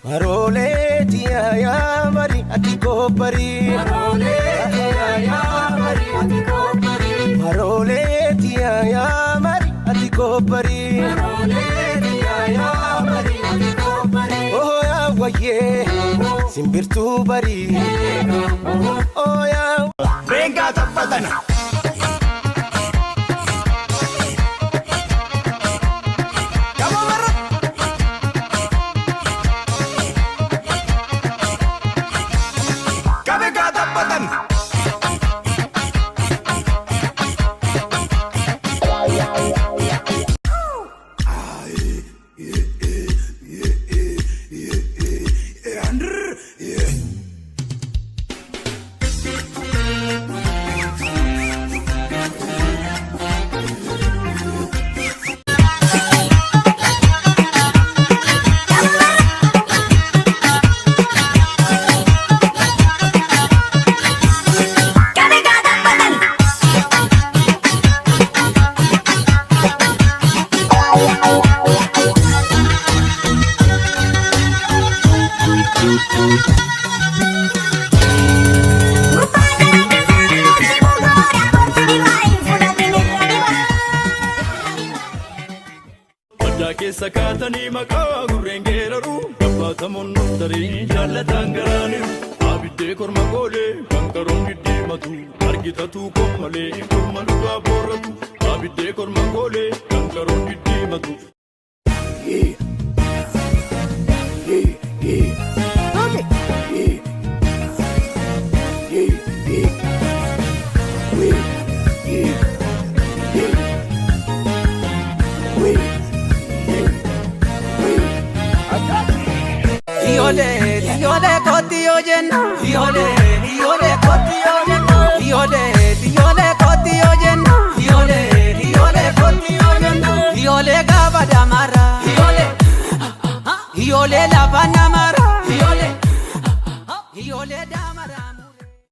Maroolee tiyaa yaa mari ati koopparii. Maroolee tiyaa yaa mari ati koopparii. Maroolee tiyaa yaa mari ati koopparii. Maroolee tiyaa yaa mari ati koopparii. Oh yaa wayyee simbirtuu barii. Oh yaa. Reengaa taphatana. Qabe gaa taphatan. Baddaa keessa kaatanii maqaa gurreen geeraru gabbaatamuun nuuf tarii jaallataan garaaniru abiddee korma goolee kan qaroon diddiimatu argitatu malee korma dhugaa boorratu abiddee korma goolee kan qaroon diddiimatu. Ijoollee ijoollee kootti yoo jenna. Ijoollee ijoollee kootti yoo jenna. Ijoollee ijoollee kootti yoo jenna. Ijoollee ijoollee kootti yoo jenna. Ijoollee gaafa damara. Ijoollee ijoollee lafa namara. Ijoollee ijoollee damara.